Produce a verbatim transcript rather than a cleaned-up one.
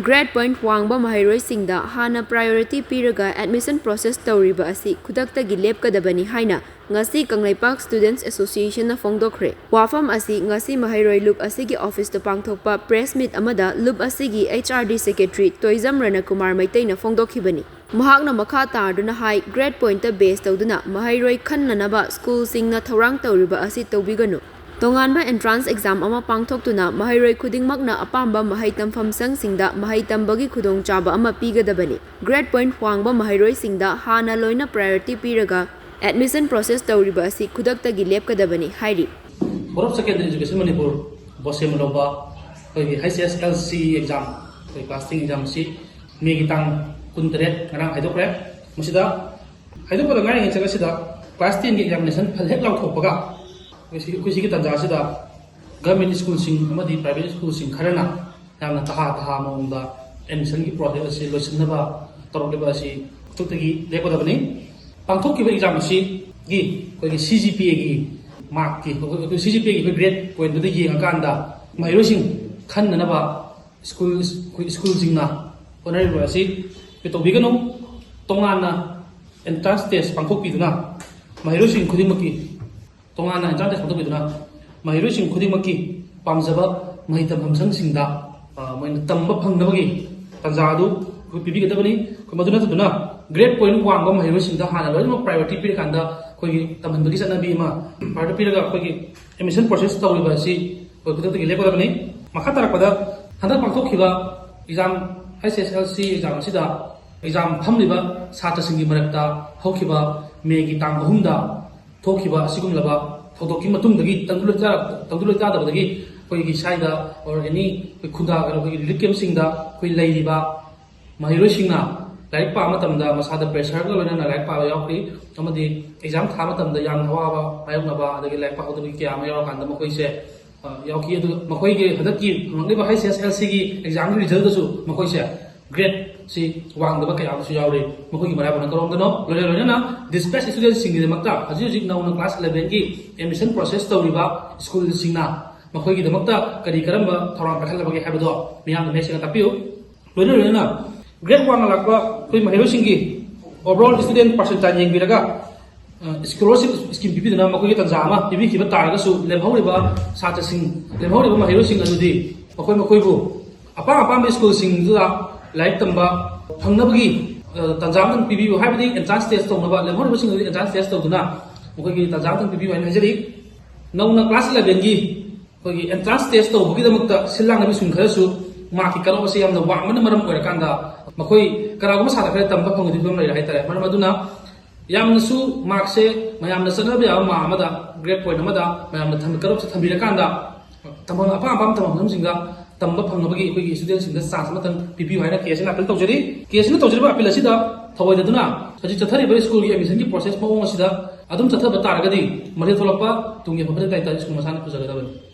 Grade point ꯋꯥꯡꯕ ꯃꯍꯩꯔꯣꯏꯁꯤꯡꯗ ꯍꯥꯟꯅ priority ꯄꯤꯔꯒ admission process ꯇꯧꯔꯤꯕ ꯑꯁꯤ ꯈꯨꯗꯛꯇꯒꯤ ꯂꯦꯞꯀꯗꯕꯅꯤ ꯍꯥꯏꯅ ꯉꯁꯤ ꯀꯪꯂꯩꯄꯥꯛ Students Associationꯅ ꯐꯣꯡꯗꯣꯛꯈ꯭ꯔꯦ꯫ ꯋꯥꯐꯝ ꯑꯁꯤ ꯉꯁꯤ ꯃꯍꯩꯔꯣꯏ ꯂꯨꯞ ꯑꯁꯤꯒꯤ officeꯇ ꯄꯥꯡꯊꯣꯛꯄ press meet ꯑꯃꯗ ꯂꯨꯞ ꯑꯁꯤꯒꯤ H R D secretary Toijam ꯔꯅꯀꯨꯃꯥꯔ ꯃꯩꯇꯩꯅ ꯐꯣꯡꯗꯣꯛꯈꯤꯕꯅꯤ꯫ ꯃꯍꯥꯛꯅ ꯃꯈꯥ ꯇꯥꯗꯨꯅ ꯍꯥꯏ, grade pointꯇ base ꯇꯧꯗꯨꯅ ꯃꯍꯩꯔꯣꯏ ꯈꯟꯅꯅꯕ schoolꯁꯤꯡꯅ ꯊꯧꯔꯥꯡ ꯇꯧꯔꯤꯕ ꯑꯁꯤ ꯇꯧꯕꯤꯒꯅꯨ꯫ ꯇꯣꯉꯥꯟꯕ entrance exam ꯑꯃ ꯄꯥꯡꯊꯣꯛꯇꯨꯅ ꯃꯍꯩꯔꯣꯏ ꯈꯨꯗꯤꯡꯃꯛꯅ ꯑꯄꯥꯝꯕ ꯃꯍꯩ ꯇꯝꯐꯝꯁꯪꯁꯤꯡꯗ ꯃꯍꯩ ꯇꯝꯕꯒꯤ ꯈꯨꯗꯣꯡꯆꯥꯕ ꯑꯃ ꯄꯤꯒꯗꯕꯅꯤ꯫ Grade point ꯋꯥꯡꯕ ꯃꯍꯩꯔꯣꯏꯁꯤꯡꯗ ꯍꯥꯟꯅ ꯂꯣꯏꯅ priority ꯄꯤꯔꯒ admission process ꯇꯧꯔꯤꯕ ꯑꯁꯤ ꯈꯨꯗꯛꯇꯒꯤ ꯂꯦꯞꯀꯗꯕꯅꯤ ꯍꯥꯏꯔꯤ꯫ Board of Secondary Education Manipur ꯕꯣꯁꯦꯝ ꯂꯧꯕ ꯑꯩꯈꯣꯏꯒꯤ H S L C exam, ꯑꯩꯈꯣꯏ class ten exam ꯑꯁꯤ ꯃꯦꯒꯤ ꯇꯥꯡ ꯀꯨꯟꯇꯔꯦꯠ, ꯉꯔꯥꯡ ꯍꯥꯏꯗꯣꯛꯈ꯭ꯔꯦ꯫ ꯃꯁꯤꯗ ꯍꯥꯏꯗꯣꯛꯄꯗ ꯉꯥꯏꯔꯤꯉꯩ ꯆꯠ ꯑꯁꯤꯗ class tenꯒꯤ examination ꯐꯜ ꯍꯦꯛ ꯂꯥꯎꯊꯣꯛꯄꯒ ꯑꯩꯈꯣꯏ ꯁꯤ-, ꯑꯩꯈꯣꯏ ꯁꯤꯒꯤ ꯇꯥꯟꯖꯥ ꯑꯁꯤꯗ government schoolꯁꯤꯡ ꯑꯃꯗꯤ private schoolꯁꯤꯡ ꯈꯔꯅ ꯌꯥꯝꯅ ꯇꯍꯥ ꯇꯍꯥ ꯃꯑꯣꯡꯗ admissionꯒꯤ process ꯑꯁꯤ ꯂꯣꯏꯁꯤꯟꯅꯕ ꯇꯧꯔꯛꯂꯤꯕ ꯑꯁꯤ ꯈꯨꯗꯛꯇꯒꯤ ꯂꯦꯞꯀꯗꯕꯅꯤ꯫ ꯄꯥꯡꯊꯣꯛꯈꯤꯕ exam ꯑꯁꯤꯒꯤ ꯑꯩꯈꯣꯏꯒꯤ C G P Aꯒꯤ markꯀꯤ, ꯑꯩꯈꯣꯏ C G P Aꯒꯤ ꯑꯩꯈꯣꯏ grade pointꯗꯨꯗ ꯌꯦꯡꯉꯀꯥꯟꯗ ꯃꯍꯩꯔꯣꯏꯁꯤꯡ ꯈꯟꯅꯅꯕ school, ꯑꯩꯈꯣꯏ schoolꯁꯤꯡꯅ ꯍꯣꯠꯅꯔꯤꯕ ꯑꯁꯤ ꯑꯩꯈꯣꯏ ꯇꯧꯕꯤꯒꯅꯨ꯫ ꯇꯣꯉꯥꯟꯅ entrance test ꯄꯥꯡꯊꯣꯛꯄꯤꯗꯨꯅ ꯃꯍꯩꯔꯣꯏꯁꯤꯡ ꯈꯨꯗꯤꯡꯃꯛꯀꯤ ꯇꯣꯉꯥꯟꯅ entrance test ꯄꯥꯡꯊꯣꯛꯄꯤꯗꯨꯅ ꯃꯍꯩꯔꯣꯏꯁꯤꯡ ꯈꯨꯗꯤꯡꯃꯛꯀꯤ ꯄꯥꯝꯖꯕ ꯃꯍꯩ ꯇꯝꯐꯝ ꯁꯪꯁꯤꯡꯗ, ꯑ, ꯃꯣꯏꯅ ꯇꯝꯕ ꯐꯪꯅꯕꯒꯤ ꯇꯥꯟꯖꯥ ꯑꯗꯨ ꯑꯩꯈꯣꯏ ꯄꯤꯕꯤꯒꯗꯕꯅꯤ꯫ ꯑꯩꯈꯣꯏ ꯃꯗꯨ ꯅꯠꯇꯗꯨꯅ grade point ꯋꯥꯡꯕ ꯃꯍꯩꯔꯣꯏꯁꯤꯡꯗ ꯍꯥꯟꯅ ꯂꯣꯏꯅꯃꯛ priority ꯄꯤꯔꯀꯥꯟꯗ ꯑꯩꯈꯣꯏꯒꯤ ꯇꯝꯍꯟꯕꯒꯤ ꯆꯠꯅꯕꯤ ꯑꯃ priority ꯄꯤꯔꯒ ꯑꯩꯈꯣꯏꯒꯤ admission process ꯇꯧꯔꯤꯕ ꯑꯁꯤ ꯑꯩꯈꯣꯏ ꯈꯨꯗꯛꯇꯒꯤ ꯂꯦꯞꯀꯗꯕꯅꯤ꯫ ꯃꯈꯥ ꯇꯥꯔꯛꯄꯗ ꯍꯟꯗꯛ ꯄꯥꯡꯊꯣꯛꯈꯤꯕ exam, H S L C exam ꯑꯁꯤꯗ exam ꯐꯝꯂꯤꯕ ꯁꯥꯇ꯭ꯔꯁꯤꯡꯒꯤ ꯃꯔꯛꯇ ꯍꯧꯈꯤꯕ ꯃꯦꯒꯤ ꯇꯥꯡ ꯑꯍꯨꯝꯗ ꯊꯣꯛꯈꯤꯕ ꯑꯁꯤꯒꯨꯝꯂꯕ ꯊꯧꯗꯣꯛꯀꯤ ꯃꯇꯨꯡꯗꯒꯤ ꯇꯪꯗꯨ ꯂꯩꯇꯥ-, ꯇꯪꯗꯨ ꯂꯩꯇꯥꯗꯕꯗꯒꯤ ꯑꯩꯈꯣꯏꯒꯤ ꯁ꯭ꯋꯥꯏꯗ or any ꯑꯩꯈꯣꯏ ꯈꯨꯟꯗ, ꯑꯩꯈꯣꯏꯒꯤ relief campꯁꯤꯡꯗ ꯑꯩꯈꯣꯏ ꯂꯩꯔꯤꯕ ꯃꯍꯩꯔꯣꯏꯁꯤꯡꯅ ꯂꯥꯏꯔꯤꯛ ꯄꯥꯕ ꯃꯇꯝꯗ ꯃꯁꯥꯗ pressureꯒ ꯂꯣꯏꯅꯅ ꯂꯥꯏꯔꯤꯛ ꯄꯥꯕ ꯌꯥꯎꯈꯤ, ꯑꯃꯗꯤ exam ꯊꯥꯕ ꯃꯇꯝꯗ ꯌꯥꯝꯅ ꯑꯋꯥꯕ ꯃꯥꯌꯣꯛꯅꯕ, ꯑꯗꯒꯤ ꯂꯥꯏꯔꯤꯛ ꯄꯥꯍꯧꯗꯕꯒꯤ ꯀꯌꯥ ꯑꯃ ꯌꯥꯎꯔꯀꯥꯟꯗ ꯃꯈꯣꯏꯁꯦ, ꯑ, ꯌꯥꯎꯈꯤ꯫ ꯑꯗꯨꯒ ꯃꯈꯣꯏꯒꯤ ꯍꯟꯗꯛꯀꯤ ꯐꯪꯂꯛꯂꯤꯕ H S L Cꯒꯤ examꯒꯤ resultꯁꯨ ꯃꯈꯣꯏꯁꯦ gradeꯁꯤ ꯋꯥꯡꯗꯕ ꯀꯌꯥ ꯑꯃꯁꯨ ꯌꯥꯎꯔꯤ꯫ ꯃꯈꯣꯏꯒꯤ ꯃꯔꯥꯏꯕꯛꯅ ꯀꯔꯣꯝꯗꯅꯣ? ꯂꯣꯏꯅ ꯂꯣꯏꯅꯅ displaced studentꯁꯤꯡꯒꯤꯗꯃꯛꯇ ꯍꯧꯖꯤꯛ ꯍꯧꯖꯤꯛ ꯅꯧꯅ class elevenꯒꯤ admission process ꯇꯧꯔꯤꯕ schoolꯁꯤꯡꯅ ꯃꯈꯣꯏꯒꯤꯗꯃꯛꯇ ꯀꯔꯤ ꯀꯔꯝꯕ ꯊꯧꯔꯥꯡ ꯄꯥꯏꯈꯠꯂꯕꯒꯦ ꯍꯥꯏꯕꯗꯣ ꯃꯤꯌꯥꯝꯅ ꯃꯌꯦꯛ ꯁꯦꯡꯅ ꯇꯥꯛꯄꯤꯌꯨ꯫ ꯂꯣꯏꯅ ꯂꯣꯏꯅꯅ ꯒ꯭ꯔꯦꯗ ꯋꯥꯟ ꯂꯥꯛꯄ ꯑꯩꯈꯣꯏ ꯃꯍꯩꯔꯣꯏꯁꯤꯡꯒꯤ overall student percentile ꯌꯦꯡꯕꯤꯔꯒ, ꯑ, scholarship scheme ꯄꯤꯕꯤꯗꯨꯅ ꯃꯈꯣꯏꯒꯤ ꯇꯥꯟꯖꯥ ꯑꯃ ꯄꯤꯕꯤꯈꯤꯕ ꯇꯥꯔꯒꯁꯨ, ꯂꯦꯝꯍꯧꯔꯤꯕ ꯁꯥꯇ꯭ꯔꯁꯤꯡ, ꯂꯦꯝꯍꯧꯔꯤꯕ ꯃꯍꯩꯔꯣꯏꯁꯤꯡ ꯑꯗꯨꯗꯤ ꯃꯈꯣꯏ ꯃꯈꯣꯏꯕꯨ ꯑꯄꯥꯝ ꯑꯄꯥꯝꯕ ꯁ꯭ꯀꯨꯜꯁꯤꯡꯗꯨꯗ ꯂꯥꯏꯔꯤꯛ ꯇꯝꯕ ꯐꯪꯅꯕꯒꯤ, ꯑ, ꯇꯥꯟꯖꯥ ꯑꯃꯇꯪ ꯄꯤꯕꯤꯌꯨ, ꯍꯥꯏꯕꯗꯤ entrance test ꯇꯧꯅꯕ, ꯂꯦꯝꯍꯧꯔꯤꯕꯁꯤꯡ ꯑꯗꯨꯗꯤ entrance test ꯇꯧꯗꯨꯅ ꯃꯈꯣꯏꯒꯤ ꯇꯥꯟꯖꯥ ꯑꯃꯇꯪ ꯄꯤꯕꯤꯌꯨ ꯍꯥꯏꯅ ꯍꯥꯏꯖꯔꯤ꯫ ꯅꯧꯅ class eleven ꯒꯤ ꯑꯩꯈꯣꯏꯒꯤ entrance test ꯇꯧꯕꯒꯤꯗꯃꯛꯇ ꯁꯤꯜ ꯂꯥꯡꯅꯕ ꯁ꯭ꯀꯨꯜ ꯈꯔꯁꯨ mark ꯀꯤ cut off ꯑꯁꯤ ꯌꯥꯝꯅ ꯋꯥꯡꯕꯅ ꯃꯔꯝ ꯑꯣꯏꯔꯀꯥꯟꯗ, ꯃꯈꯣꯏ ꯀꯅꯥꯒꯨꯝꯕ ꯁꯥꯇ꯭ꯔ ꯈꯔ ꯇꯝꯕ ꯐꯪꯗꯕ ꯐꯤꯕꯝ ꯂꯩꯔꯦ ꯍꯥꯏꯇꯥꯔꯦ꯫ ꯃꯔꯝ ꯑꯗꯨꯅ ꯌꯥꯝꯅꯁꯨ mark ꯁꯦ ꯃꯌꯥꯝꯅ ꯆꯠꯅꯕ ꯌꯥꯕ ꯃꯥ ꯑꯃꯗ, grade point ꯑꯃꯗ ꯃꯌꯥꯝꯅ ꯊꯝ-, cut off ꯁꯦ ꯊꯝꯕꯤꯔꯀꯥꯟꯗ, ꯇꯝꯐꯝ, ꯑꯄꯥꯝ ꯑꯄꯥꯝꯕ ꯇꯝꯐꯝ ꯃꯐꯝꯁꯤꯡꯗ ꯇꯝꯕ ꯐꯪꯅꯕꯒꯤ ꯑꯩꯈꯣꯏꯒꯤ student ꯁꯤꯡꯗ chance ꯑꯃꯇꯪ ꯄꯤꯕꯤꯌꯨ ꯍꯥꯏꯅ ꯀꯦ ꯑꯦꯁ ꯑꯦꯅ appeal ꯇꯧꯖꯔꯤ꯫ ꯀꯦ ꯑꯦꯁ ꯑꯦꯅ ꯇꯧꯖꯔꯤꯕ appeal ꯑꯁꯤꯗ ꯊꯧꯑꯣꯏꯗꯗꯨꯅ ꯍꯧꯖꯤꯛ ꯆꯠꯊꯔꯤꯕ ꯁ꯭ꯀꯨꯜ ꯒꯤ admission ꯒꯤ process ꯃꯑꯣꯡ ꯑꯁꯤꯗ ꯑꯗꯨꯝ ꯆꯠꯊꯕ ꯇꯥꯔꯒꯗꯤ, ꯃꯁꯤ ꯊꯣꯛꯂꯛꯄ ꯇꯨꯡꯒꯤ ꯑꯐꯕ ꯇꯥꯏꯇ ꯁ꯭ꯀꯨꯜ ꯃꯁꯥꯅ ꯄꯨꯖꯒꯗꯕꯅꯤ꯫